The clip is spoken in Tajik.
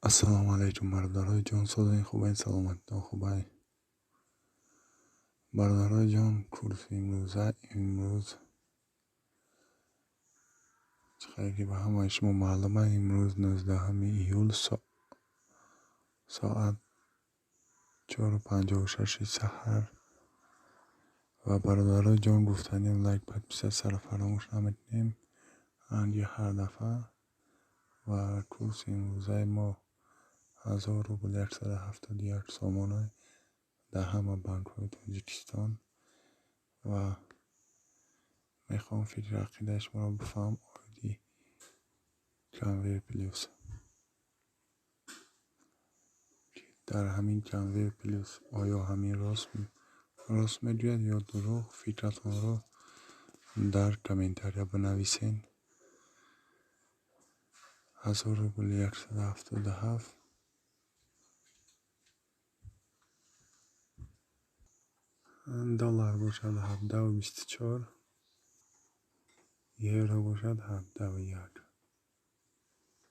Ассалому алайкум, бародарои ҷон, созед, хубед, саломатитон хубай? Бародарои ҷон, курси имрӯза, имрӯз чӣ қадр ки ба ҳамаи шумо маълума, имрӯз 19 июл, соат 4:56 саҳар. Ва бародарои ҷон, гуфтанем, лайк, подписаться-ро фаромӯш намекунем ранги ҳар дафъа. Ва курси имрӯзаи мо 1000 рубл 171 сомона дар ҳама банкҳои Тоҷикистон. Ва мехоҳам фикри ақидаи шуморо бифаҳмам оиди Конвейер Плюс. Дар ҳамин Конвейер Плюс оё ҳамин рост мегӯяд ё дурӯғ? Фикратонро дар комментария бинависед. 1000 рубл 177 доллар бошад 17,24, евро бошад 17,1.